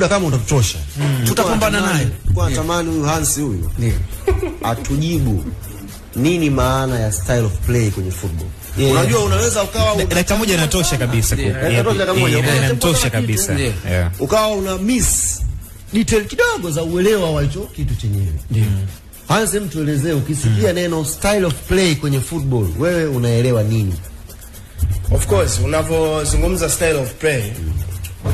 Muda kama utatutosha. Tutapambana naye. Kwa natamani huyu Hansi huyu atujibu nini maana ya style of play kwenye football. Unajua unaweza ukawa Dakika moja inatosha kabisa. Inatosha dakika moja. Inatosha kabisa. Ndio. Yeah. Ukawa una miss detail kidogo za uelewa wa hicho kitu chenyewe. Ndio. Hans, hem tuelezee, ukisikia neno style of play kwenye football, wewe unaelewa nini? Of course, unavyozungumza style of play,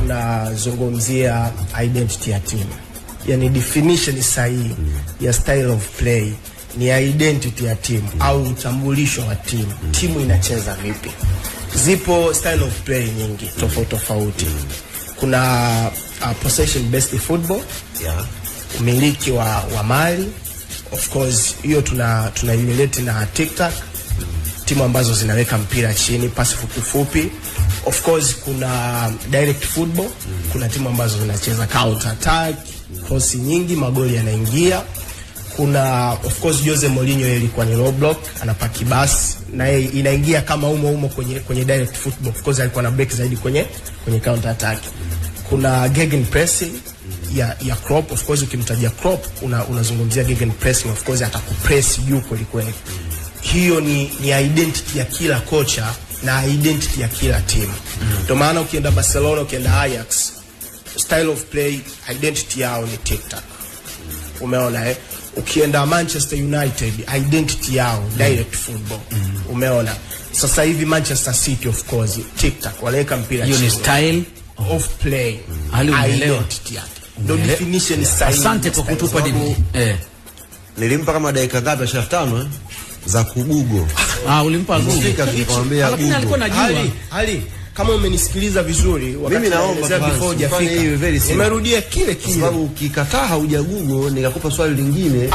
unazungumzia identity ya timu, yani definition sahihi ya style of play ni identity ya timu au utambulisho wa timu. Timu inacheza vipi? Zipo style of play nyingi tofauti tofauti. Kuna possession based football, umiliki wa mali. Of course hiyo tuna relate na tiki-taka, timu ambazo zinaweka mpira chini, pasi fupi fupi. Of course kuna direct football, kuna timu ambazo zinacheza counter attack, cross nyingi, magoli yanaingia. Kuna, of course, Jose Mourinho, yeye ilikuwa ni low block, anapaki basi na yeye inaingia kama umo umo kwenye direct football. Of course alikuwa na break zaidi kwenye counter attack. Kuna gegenpressing ya Klopp. Of course ukimtajia Klopp unazungumzia gegenpressing. Of course atakupress juu kweli kweli. Hiyo ni identity ya kila kocha na identity ya kila timu. Ndio maana ukienda Barcelona, ukienda Ajax, style of play, identity yao ni tiki-taka. Umeona, eh? Ukienda Manchester United, identity yao direct football. Umeona? Sasa hivi Manchester City, of course tiki-taka, wanaweka mpira Hiyo ni chini. Style Of play. Ali, umeelewa? Identity yake. Ndio definition sahihi. Asante kwa kutupa Sababu- dini. Nilimpa kama dakika ngapi, 25, eh? Za kugugo. Ah, ulimpa Google. Fika nikamwambia Lakini alikuwa Google. anajua. Ali, Ali, kama umenisikiliza vizuri wakati Mimi naomba naelezea tu before Hans, hujafika. ufanye hivi very simple. Nimerudia kile Kwa kile. sababu ukikataa hauja Google nikakupa swali lingine,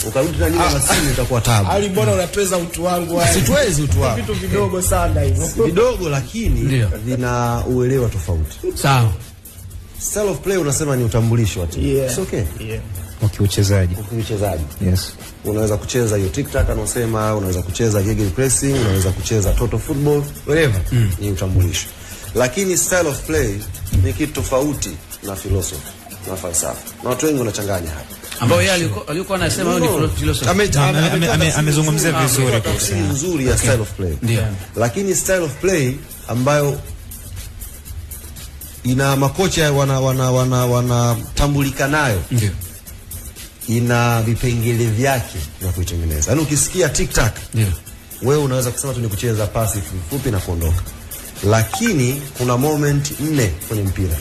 ukarudi tena nyuma na simu, itakuwa tabu. Ali, mbona unatweza utu wangu, Ali? Sitwezi utu wako. Vitu vidogo sana hivyo. Vidogo lakini Ndio. vina uelewa tofauti. Sawa. Style of play unasema ni utambulisho wa timu. Yeah. It's okay. Yeah. Ukiuchezaji. Uchezaji. Yes. Unaweza kucheza hiyo tiki-taka anaosema, unaweza kucheza gegen pressing, unaweza kucheza total football, whatever. Ni utambulisho. Lakini style of play ni kitu tofauti na philosophy na falsafa. Na watu wengi wanachanganya hapa. Ambao yeye alikuwa anasema hiyo ni philosophy. Ametoa tafsiri Amezungumzia nzuri. vizuri Ametoa tafsiri nzuri ya style of play. Ndio. Lakini style of play ambayo ina makocha wana wanatambulika nayo Ndio. ina vipengele vyake vya kuitengeneza. Yaani ukisikia tiki-taka, Ndio. wewe unaweza kusema tu ni kucheza pasi fupi na kuondoka, lakini kuna moment nne kwenye mpira.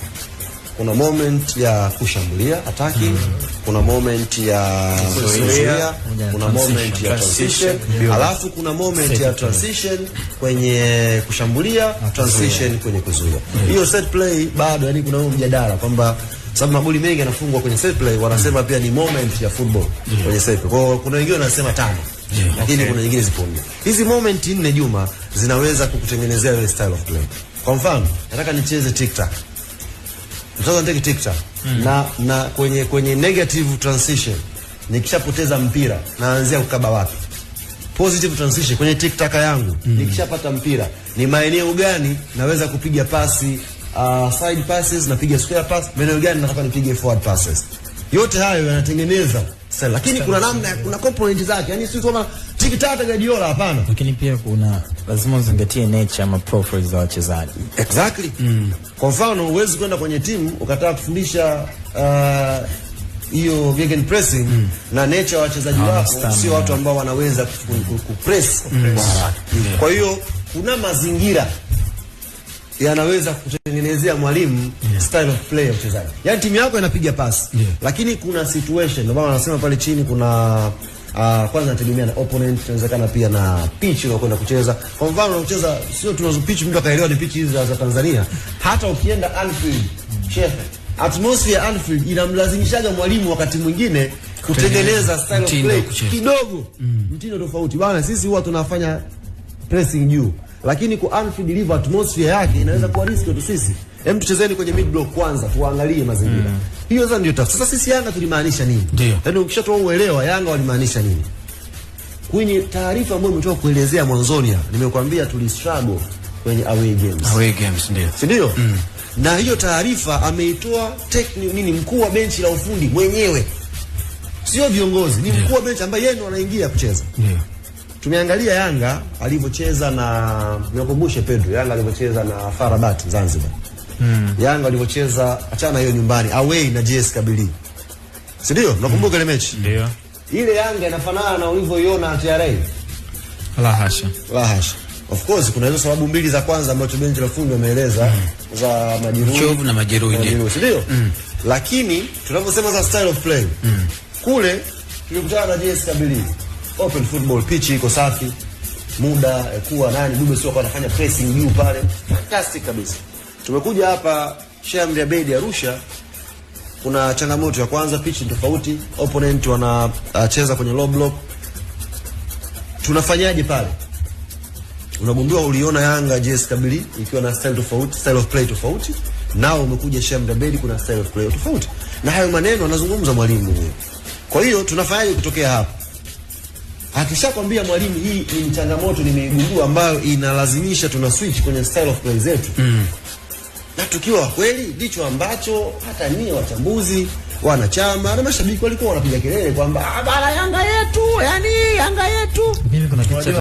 Kuna moment ya kushambulia, attacking, kuna moment ya kuzuia, kuna moment ya transition, alafu kuna moment ya transition kwenye kushambulia, transition kwenye kuzuia. Hiyo set play bado, yani kuna huo mjadala kwamba sababu magoli mengi yanafungwa kwenye set play, wanasema pia ni moment ya football kwenye set play. Kwa hiyo kuna wengine wanasema tano, lakini kuna nyingine zipo nne. Hizi moment nne, Juma, zinaweza kukutengenezea wewe style of play. Kwa mfano, nataka nicheze tiki-taka, mtoto niteke tiki-taka na kwenye negative transition, nikishapoteza mpira naanzia kukaba wapi? Positive transition kwenye tiki-taka yangu, nikishapata mpira ni maeneo gani naweza kupiga pasi, side passes, napiga square pass, maeneo gani nataka nipige forward passes? Yote hayo yanatengeneza style, lakini kuna namna, kuna component zake, yani si kama tiki-taka Guardiola, hapana. Lakini pia kuna lazima uzingatie nature ama profiles za wachezaji. Exactly. Kwa mfano, huwezi kwenda kwenye timu ukataka kufundisha hiyo gegen pressing na nature ya wachezaji wako stamina. sio watu ambao wanaweza kupress kwa haraka. Kwa hiyo kuna mazingira yanaweza kutengenezea mwalimu style of play ya mchezaji. Yaani timu yako inapiga pasi, lakini kuna situation, ndio maana wanasema pale chini kuna kwanza inategemea na opponent, inawezekana pia na pitch unakwenda kucheza. Kwa mfano unacheza, sio tunazo pitch mtu akaelewa ni pitch hizi za Tanzania. Hata ukienda Anfield, Sheikh, atmosphere ya Anfield inamlazimishaga mwalimu wakati mwingine kutengeneza style of Mtindo play wa kucheza. Kidogo mtindo tofauti. Bwana, sisi huwa tunafanya pressing juu, lakini kwa Anfield ilivyo, atmosphere yake inaweza kuwa risk kwetu sisi. Hem, tuchezeni kwenye mid block kwanza, tuangalie mazingira. Hiyo sasa ndio tafsiri. Sasa sisi Yanga tulimaanisha nini? Ndio. Yaani ukishatoa uelewa Yanga walimaanisha nini? Kwenye taarifa ambayo umetoka kuelezea mwanzoni hapa, nimekuambia tuli struggle kwenye away games. Away games, ndio. Si ndio? Na hiyo taarifa ameitoa nini, mkuu wa benchi la ufundi mwenyewe, sio viongozi, ni mkuu wa benchi ambaye yeye ndo anaingia kucheza. Ndio. Tumeangalia Yanga alivyocheza na, nikumbushe Pedro, Yanga alivyocheza na FAR Rabat Zanzibar. Yanga alivyocheza, achana hiyo nyumbani, away na JS Kabylie. Si ndio? Nakumbuka ile mechi. Ndio. Ile Yanga inafanana na ulivyoiona TRA. La hasha. La hasha. Of course kuna hizo sababu mbili za kwanza ambazo benchi la ufundi wameeleza za majeruhi, Uchovu na majeruhi, ndio. majeruhi, si ndio? Lakini tunaposema za style of play, kule tulikutana na JS Kabylie, open football, pitch iko safi, muda kuwa nani Dube sio kwa anafanya pressing juu pale, fantastic kabisa. Tumekuja hapa Sheikh Amri Abeid Arusha, kuna changamoto ya kwanza, pitch ni tofauti, opponent wanacheza kwenye low block. Tunafanyaje pale? Unagundua uliona Yanga JS Kabylie ikiwa na style tofauti, style of play tofauti, nao umekuja Sheikh Amri Abeid kuna style of play tofauti, na hayo maneno anazungumza mwalimu mwenyewe. Kwa hiyo tunafanyaje kutokea hapa? Akishakwambia mwalimu, hii ni changamoto nimeigundua ambayo inalazimisha tuna switch kwenye style of play zetu na tukiwa kweli, ndicho ambacho hata nyie wachambuzi, wanachama na mashabiki walikuwa wanapiga kelele kwamba "Ah, bana Yanga yetu, yani Yanga yetu." Mimi kuna kitu cha